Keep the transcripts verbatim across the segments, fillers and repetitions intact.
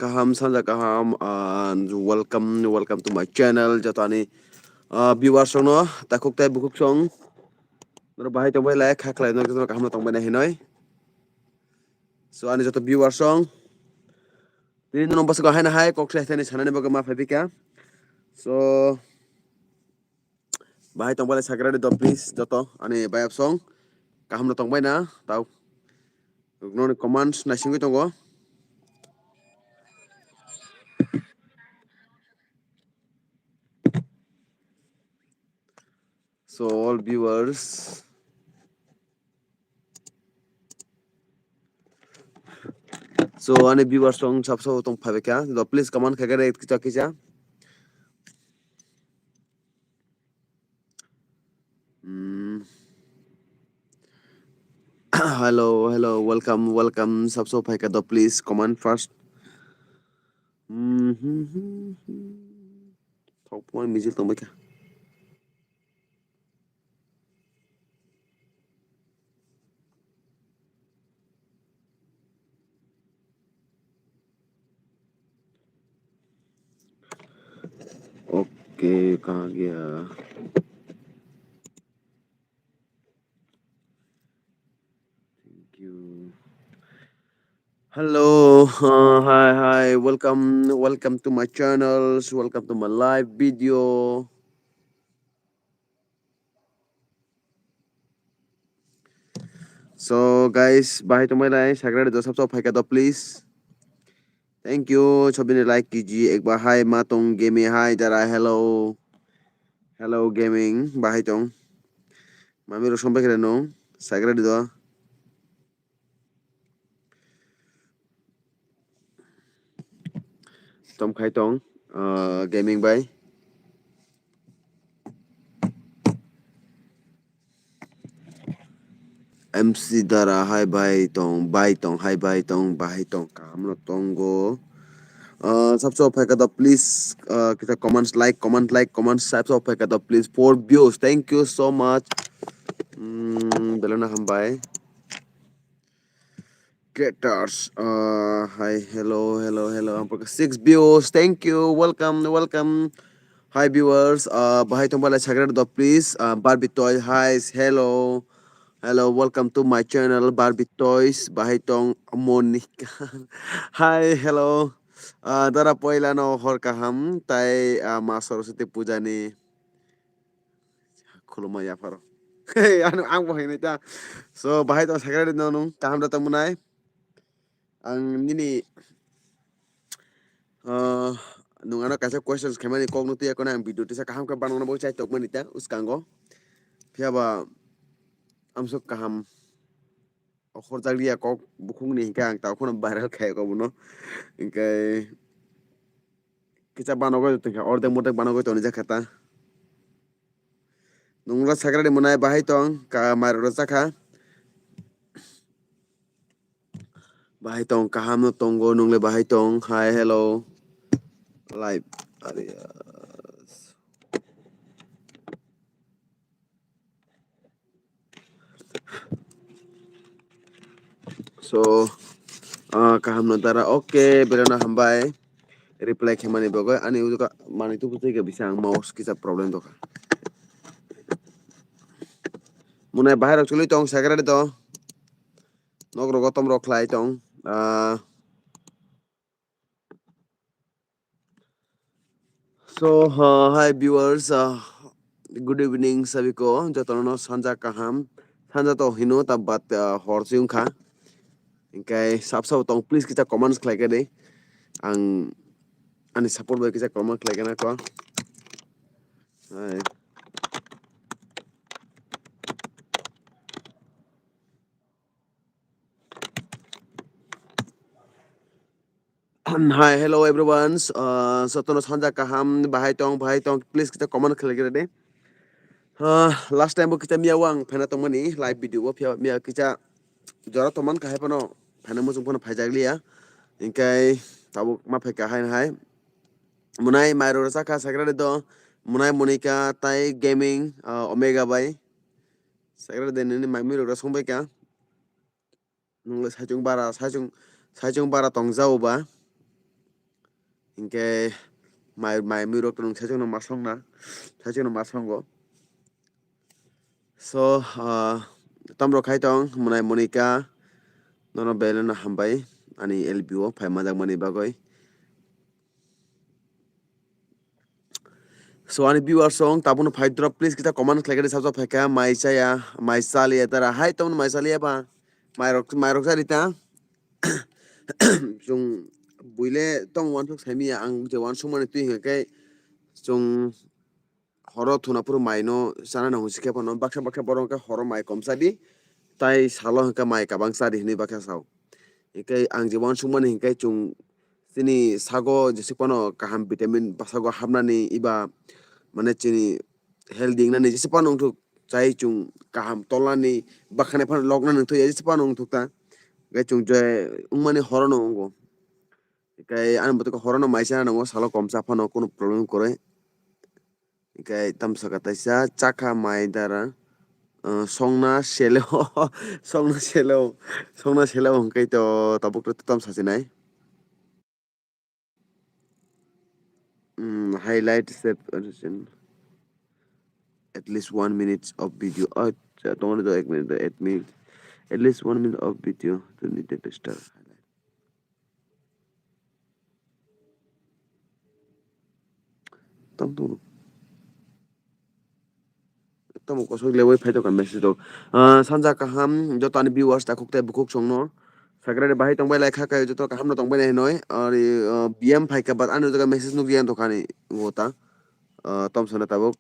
kaham sanja kaham, and welcome, welcome to my channel. Joto ani, ah, viewers rokno takhuk tei bukhuk song. Norok bahai tongbai lai, kha khlai, norok kaham no tongbai nai hinoi. So, ani joto viewers song. Tini no bwswk haino hai kok se thani sanani bagwi ma phai bika. So, bahai tongbai lai subscribe do please joto ani bayap song. Kaham no tongbai na, tau. Noni comments naisingwi tongo. So all viewers. So ani viewers tong sabsa tong phaibekha. Do please comment khaikhe kisa kisa. Mm. Hello, hello, welcome, welcome. Sabsa phaikha do please comment first. Mhm. Thok phone mijil tongbaikha. Okay, कहाँ गया? Thank you. Hello, uh, hi, hi, welcome, welcome to my channels, welcome to my live video. So guys, bahai tongbai lai, subscribe do sabsa phaikha do please. Thank you, sobini like kiji, ekba hi, Matong Gaming hi, Dara, hello. Hello Gaming, bahai tong. Mami rok sombai khe no, subscribe do. Tom khai tong, ah, Gaming bai. M C Dara hai bai tong, bai tong, hai bai tong, bahai tong, kaham no tongo. Ah, sabsa phaikha do please, ah, kita comments, like, comment, like, comments, sabsa phaikha do please, four views, thank you so much. Hmm, belona hambai. Creators, uh, hi, hello, hello, hello. Ang pagka six views. Thank you. Welcome, welcome. Hi viewers, uh, bahai tong balai subscribe do please. Uh, Barbie Toy, hi, hello. Hello, welcome to my channel Barbie Toys. Bahai tong Monica. Hi, hello. Uh, dara poila no hor kaham tai, uh, Ma Saraswati puja ni. Khulumma yapharo. Ano ang bo hinwi ta. So, bahai tong sakra no nung kaham da tong mwnai. Ang nini, ah, nung ano kaisa questions khaimani kok no tuya kono ang video tisa kaham khe banana bo chai tok mani ta uskango. Phiya ba amsok kaham. Horjak liya kok bukhuk ni hinkhe ang tao kheno viral khai kok bono. Hinkhe kisa banogoi tongkha, ordek mordek banogoi toni jakha ta. Nungla sagrani mwnai bahai tong, ka mairok rw jakha. Bahai tong, kaham no tongo, nungle bahai tong. Hi, hello. Live. Are, ah, So, ah, kaham no dara. Okay, belai no hambai. Reply khe mani bagwi ani ujuka mani tubu twi khe bisa ang mouse kisa problem dokha. Mwnai bahai rok chuli tong, secretary to. Nok rogo tom rok khlai tong. Ah, So, uh, hi viewers, uh, good evening sabiko, jotono sanja kaham, sanja to hino ta but, uh, hor si wngkha, hinkhe sab sabo tong please kisa comments khlai khe di, ang ani support bai kisa comment khlai khe nako. Hai. Hi, hello everyone. Uh, jotono sanja kaham, bahai tong, bahai tong, please kita comment khlai khe de. Uh, last time bo kita miya wang phena tongmani live video bo phiya miya kita jora tongman kahai phano phena muchung phano phaijak liya. Hinkhe tabuk ma phaika hai hai. Munai mairo rasa kha sakra de do. Munai Monika tai gaming, uh, Omega bai. Sakra de nini mai miro rasa songbai ka. Nungle saichung bara, saichung, saichung bara tong jao ba. Hinkhe mai, mai mui rok nwng saichung no ma song na, saichung no ma songo. So, ah, tamrok khai tong, mwnai Monika, nono belai no hambai, ani L B o phai manjakmani bagwi. So, ani viewers rok, tabukno phai drop, please, kita comment khlai khe, sabsa phaikha, mai chaya, mai chaliya tara, hai tongno mai chaliya ba, mai rok, mai rok chari ta. Chwng buile tong uansuk saimanya, ang je uansukmani twi hwnkhe chwng horo thuna phuru mai no chana nang hwnsi khe phano baksa baksa borok hwnkhe horo mai kom chadi, tai salo hwnkhe mai kabang chadi hwnwi baksa sao. Hwnkhe ang je uansukmani hwnkhe chwng chini sago jesuk phano kaham vitamin bwsago hapnani eba mane chini healthy wngnani jesuk phano wngthuk chai chwng kaham tolnani bakhanai phano loknani wngthuk ya jesuk phano wngthuk ta. Hwnkhe chwng je wngmani horo no wngo. Hwnkhe ani mote khe horo no mai chana nango salo kom cha phano kunu problem kwrwi. Hwnkhe tamsa kataisa chakha mai dara, ah, songna selo, songna selo, songna selo hwnkhe to tabuk to tamsa sinai. Mm, highlight save at least one minute of video. Oh, tongmani do ek minute, eight minute. At least one minute of video to need to start highlight. Tamo tamo. Tamo kosok lewi phai tongkha message rok. Ah, sanja kaham, joto ani viewers takhuk tei bukhuk songno. Sagrani bahai tongbai lai kha, kayo joto kaham no tongbai nai hinoi. Ari, ah, B M phai kha, but ani jaga message nukya tongkha ani wota. Ah, tom sana tabuk.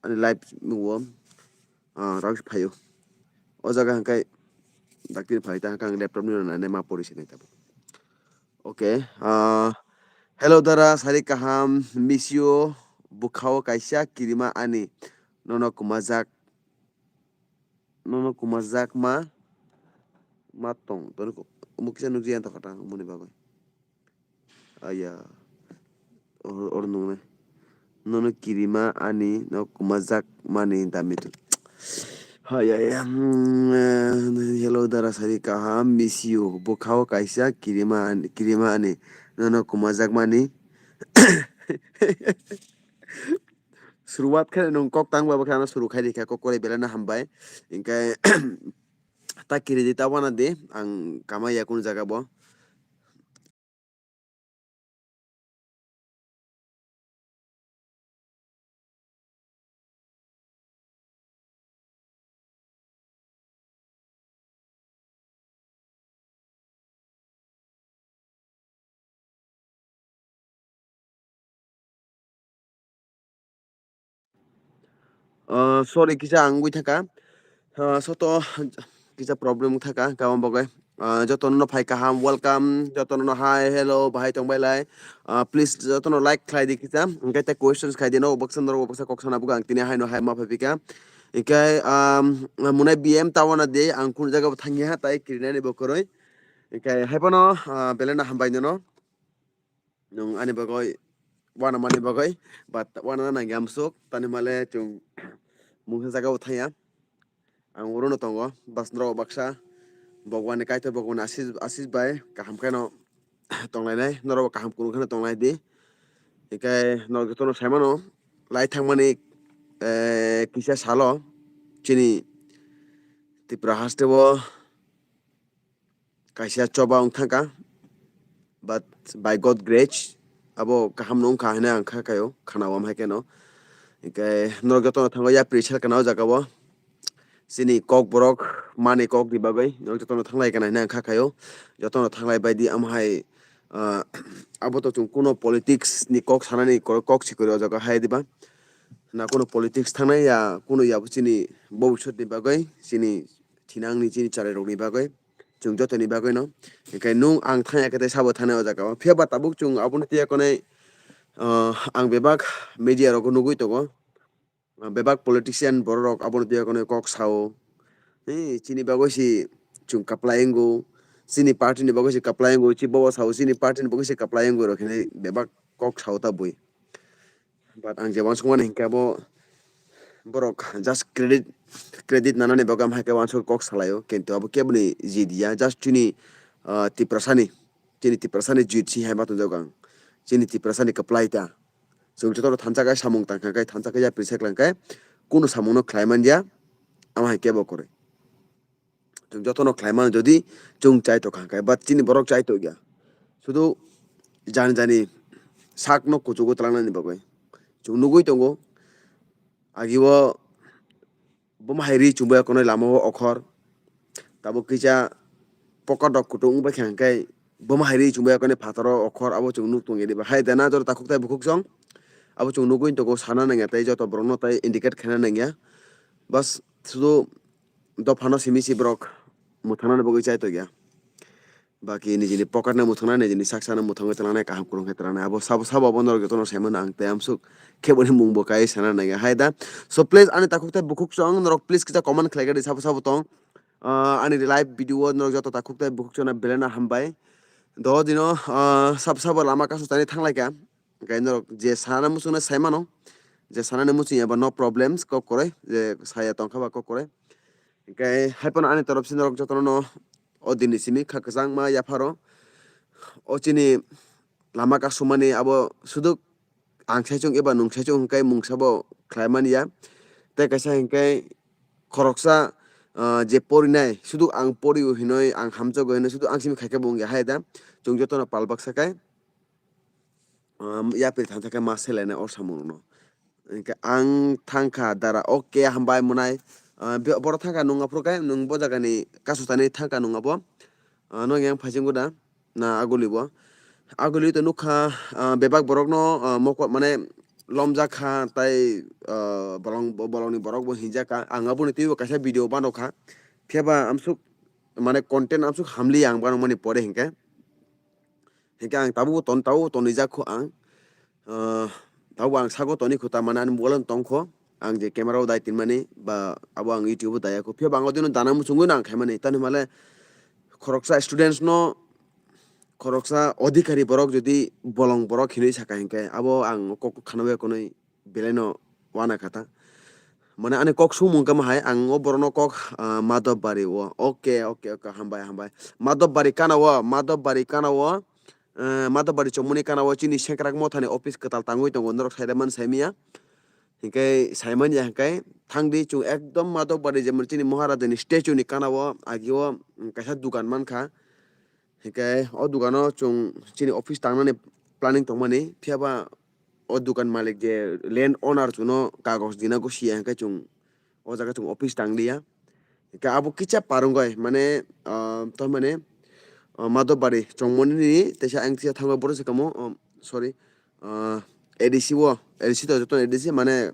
Ani live nugo. Ah, rang phaio. O jaga hwnkhe dakti phai ta hwnkhe ang laptop ni rwnai ma pori sinai tabuk. Okay. Ah, hello dara, sari kaham, miss you. Bwkhao kaisa kirima ani. Nono kumajak. Nono kumajak ma, ma tong. Toni ko-, omo kisa nukjagwi ang tongkha ta, omoni bagwi. Aya. Or, or nungnai. Nono kirima ani, no kumajak mani dami tu. Hai, hai, hai. Mm, eh, hello, dara sari kaham, miss you. Bwkhao kaisa kirima ani, kirima ani. Nono kumajak mani. Suruwat khe nwng kok tang ba khe ano suru khai rikha kok kwrwi belai no hambai. Hinkhe ta kiri di ta wana di ang kamai ya kunu jaga bo. Ah, sorry, kisa ang wngwi thaka. Ah, soto kisa problem thaka, kabang bagwi. Ah, jotono no phai kaham, welcome. Jotono no hi, hello, bahai tongbai lai. Ah, please, jotono like khlai di kisa. Hwnkhe tei questions khai di, no baksa, norok baksa kok sana bugo ang tini haino hai ma phai phika. Hwnkhe, um, mwnai B M ta wana de, ang kun jaga bo thangya, tai kirinani bo kwrwi. Hwnkhe hai phano, ah, belai no hambai nono. Nwng ani bagwi, wana mani bagwi, but wana nangya musuk, tani male chwng mungsa jaga bo thangya. Ang oro no tongo, bas norok baksa, Bhagwan ni Kaitor Bhagwan ni asis, asis bai kaham khe no tonglainai, norok bo kaham kunu khe no tonglai di. Hinkhe norok jotono sai mano, lai thangmani, eh, kisa salo, chini Tripura haste o, kaisa choba wng thangkha, but by God grace, abo kaham no wngkha hinwi ang kha kaio, khana o hai kheno. Hinkhe norok jotono thango yapri sal kana o jaga o. Chini kok borok mani kok ni bagwi, norok jotono thanglai kana hinwi ang kha kaio. Jotono thanglai bai di, amo hai, ah, abo to chwng kuno politics ni kok sanani kok, kok sikori o jaga hai diba. Na kuno politics thangnai ya, kuno ya bo chini bobiswt ni bagwi, chini thinang ni chini charai rok ni bagwi. Chwng jotoni bagwi no. Hinkhe nwng ang thangya khe tei sabo thanai o jaga o. Phiya ba tabuk chwng abono tiya konai, ah, ang bebak media rogo nugwi tongo. Ah, bebak politician borok rok abono tiya konai kok sao. He, chini bagwi si chwng kaplai wngo. Chini party ni bagwi si kaplai wngo. Chi bobo sao chini party ni bagwi si kaplai wngo rok hinwi bebak kok sao ta bui. But ang je uansukmani hinkhe abo borok just credit, credit nanani bagwi am hai khe uansuk kok salaio, kintu abo keboni jit ya, just chini, ah, Tiprasani, chini Tiprasani jit si hai ma tongjago ang. chini Tiprasani kwplai ta. Chwng jotono thansa khe samung tangkha khe, thansa khe yapri se klang khe, kunu samungno khlai man ya, amo hai kebo kwrwi. Chwng jotono khlai mano jodi chwng chai tongkha khe, but chini borok chai tongya. Sudu jani jani sakno kuchugo twlangnani bagwi. Chwng nugwi tongo, agio boma hai ri chumbai konwi lama o okhor. Tabuk kisa pocket rok kutung wngbai kha hwnkhe boma hai ri chumbai konwi phataro okhor abo chwng nuk tongya diba. Hai dana jora takhuk tai bukhuk song abo chwng nugwi tongo sana nangya tei joto borokno tai indicate khaina nangya. Bas sudu dophano simi si borok mwthangnani bagwi chai tongya. Baki nijini pocket no mwthangna, nijini saksa no mwthangwi twlangnai, kaham kwrwng khe twlangnai. Abo sabo, sabo abo norok jotono sai mano ang tei amsuk khe boni mung bo kai sana nangya hai da. So please ani takhuk tai bukhuk chwng norok please kisa comment khlai gadi sabo sabo tong. Ah, ani live video o norok joto takhuk tai bukhuk chwng no belai no hambai. Do dino, ah, sabo sabo lama kasu tani thanglai kha. Hwnkhe norok je sana muchungno sai mano, je sanani muchung ya ba no problems kok kwrwi, je saya tongkha ba kok kwrwi. Hwnkhe hai phano ani torof se norok jotono no o dini simi kha kwchangma yapharo. O chini lama kasumani abo sudu ang saichung eba nwng saichung hwnkhe mungsa bo khlai mani ya. Tei kaisa hwnkhe khoroksa, ah, je porinai sudu ang porio hinoi ang hamjago hinoi sudu ang simi khaikhe bo wngya hai da. Chwng jotono pal baksa khe. Um, yapri thangsa khe ma selainai o samungrokno. Hwnkhe ang thangkha dara, okay, hambai mwnai. Ah, be-, borok thangkha nung aphuru khe, nung bo jagani kasu thani thangkha nung abo. Ah, no yang phaisingo da, na aguli bo. Aguli to nukha, ah, bebak borokno, ah, mokol mane lomjak kha, tai, ah, bolong, bolongni borok bo hinjak kha. Ang aboni twibo kaisa video banokha. Phiya ba amsuk, mane content amsuk hamli ang banokmani pore hinkhe. Hinkhe ang tabukbo ton, tabukbo tonijak kho ang. Ah, tabukbo ang sago toni kho, tamani ani mobile-o tong kho. Ang je camera-o dai tinmani, ba abo ang YouTube-o daya kho. Phiya ba ang odino dana muchungwi no ang khaimani. Tani hwnmale khoroksa students-no, khoroksa odhikari borok jodi bolong borok hinwi saka hinkhe, abo ang kok khanawi konwi belai no wana kha ta. Mane ani kok sumung kama hai, ang o borokno kok, ah, Madhobari o. Okay, okay, okay, hambai, hambai. Madhobari kana o, Madhobari kana o, eh, Madhobari chongmani kana o chini Sengkrak Mothani office kwtal tangwi tongo, norok saida man saimiya. Hinkhe saimanya hinkhe thangdi chwng ekdom Madhobari jemon chini Maharajani statue ni kana o, agi o, mm, kaisa dukan mankha. Hinkhe o dukano chwng chini office tangnani planning tongmani, phiya ba o dukan malik je land owner chuno kagoj dina go siya hinkhe chwng o jaga chwng office tang liya. Hinkhe abo kisa par wngoi mane, ah, tamani, ah, Madhobari chongmani ni teisa ang teisa thangma borok se kamo, ah, sorry, ah, A D C o, A D C to joto A D C mane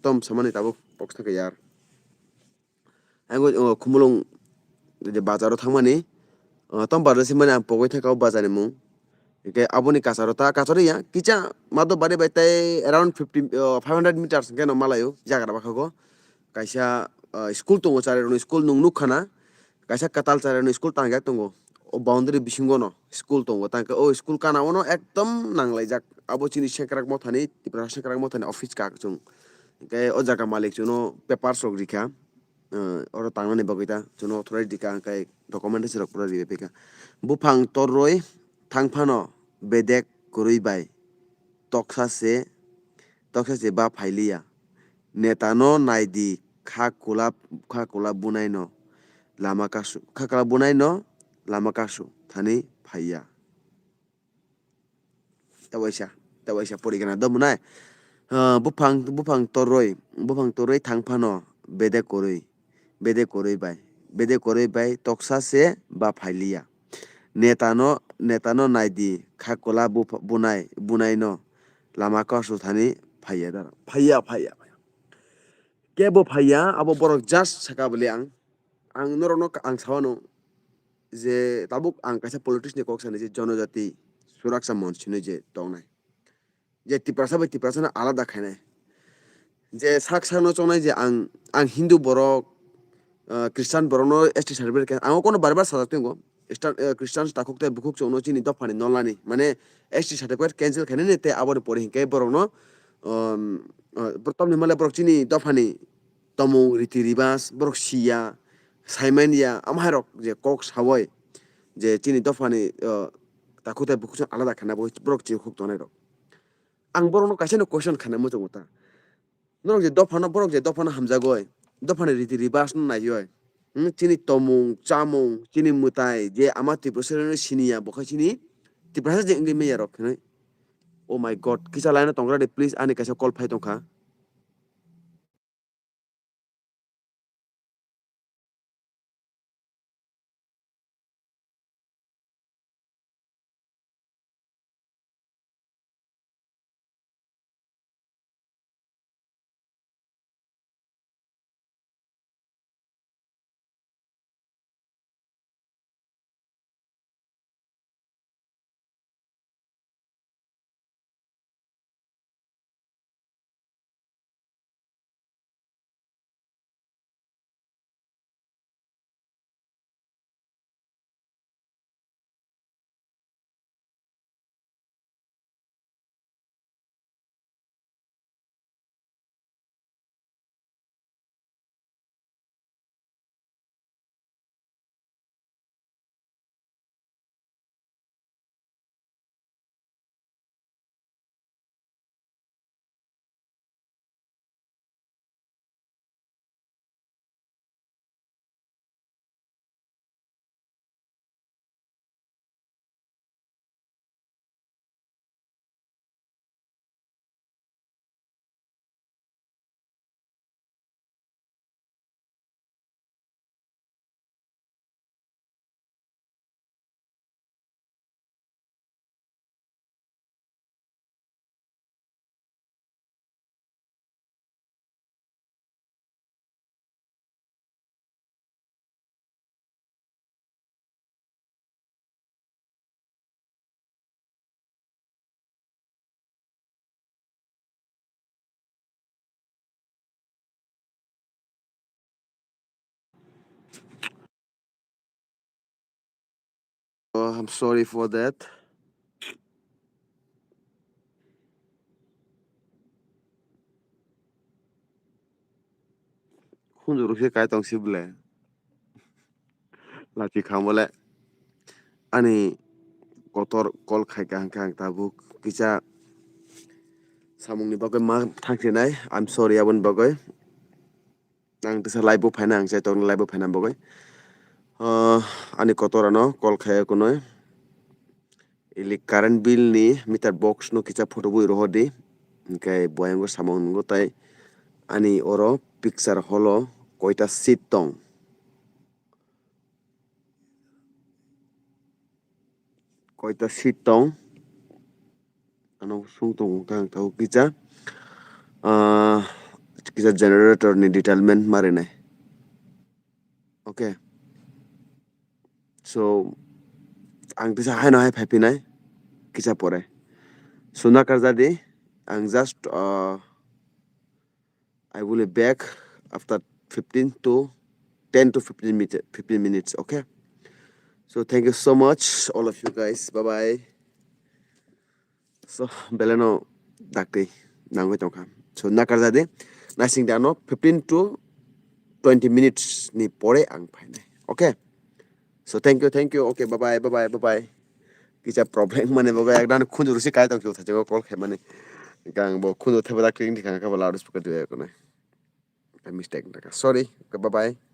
tom samani tabuk box thangkha yar. Ang o, o, Khumulwng je bazar o thangmani, o, tom bazar se mani ang pogwi thangkha o bazar ni mung. Hinkhe aboni kacharo ta, kacharo ya, kisa Madhobari bai tei around fifty, o, five hundred meters hinkhe no malaio, jaga bakhago. Kaisa, o, school tongo, chari rokni school nwng nukha na, kaisa kwtal chari rokni school tangjak tongo. O boundary bisingo no school tongo, tangkhe o school kana o no ekdom nanglaijak. Abo chini Sengkrak Mothani, Tipra Sengkrak Mothani office kak chwng. Hinkhe o jaga malik chuno papers rok rikha. Eh, oro tangnani bagwi ta chwngno authority ka hwnkhe documentation rok pura ribai phaikha. Buphang torwi thangphano bedek kwrwi bai toksa se, toksa se ba phailiya. Netano naidi kha kwlap, kha kwlap bunaino lama kasu, kha kwlap bunaino lama kasu thani phaiya. Tewaisa, tewaisa pori gana do mwnai. Ah, buphang, buphang toroi, buphang toroi thang phano bede koroi, bede koroi bai, bede koroi bai toksa se ba phailiya. Netano, netano naidi kha kola bupha-, bunai, bunaino lama kasu thani phaiya daro. Phaiya, phaiya, phaiya. Kebo phaiya, abo borok just saka bole ang. Ang norokno ka-, ang sawano je tabuk ang kaisa politics ni kok sani je jonojati suraksa monch hinwi je tongnai. Je Tiprasa bai Tiprasa no alada khainai. Je sak sakno chongnai je ang, ang Hindu borok, ah, Christian borokno S T certificate khe ang kono bar bar sajak tongo. Istan-, eh, Christian takhuk tei bukhuk chwngno chini dophani nolani, mane S T certificate cancel khainani tei aboni pore hinkhe borokno, um, ah, tamni hwnmale borok chini dophani tomung riti ribas borok siya, saimanya, amhairok je kok sawoi je chini dophani, ah, Takhuk tai bukhuk alada khana bo borok chini khuk tongnai rok. Ang borokno kaisa no question khana muchungo ta. Norok je dophano, borok je dophano hamjagoi, dophani riti ribas no naioi. Hmm, chini tomung, chamung, chini mwtai, je ama Tiprasa rokno siniya, bo khe chini Tiprasa je wngwi manya rok hinwi. Oh my God, kisa line o tongkra de, please, ani kaisa call phai tongkha. Oh, I'm sorry for that. Khunju rukhe kai tong si bwle. Lachi khamo le. Ani kotor call khai ka hangka ang tabuk kisa samungni bagwi ma thangsinai. I'm sorry aboni bagwi. Ang tisa live o phaina ang chai tongni live o phaina bagwi. Ah, ani kotor ano call khai kunoi. Ili current bill ni meter box no kisa photo bui rohor di. Hingke boyango samung nungo tai ani oro picture hall o koita seat tong. Koita seat tong. Ano sung tongo kang tau kisa. Ah, kisa generator ni detailment marinai. Okay. So, ang tisa haino hai phaipinai kisa pore. So, nakarjadi, ang just, uh, I will be back after fifteen to ten to fifteen minutes, fifteen minutes, okay? So, thank you so much, all of you guys. Bye bye. So, beleno dakti nangwi tongkha. So, nakarjadi, nasing dano fifteen to twenty minutes ni pore ang phainai. Okay? So, thank you, thank you. Okay, bye bye, bye bye, bye bye. Kisa problem mane bogo ekdan khunju rusi kai tong kyo thajo call khai mane. Gang bo khunju theba dakti thikang ka ba loudspeaker diya kone. Mistake na ka. Sorry. Okay, bye bye.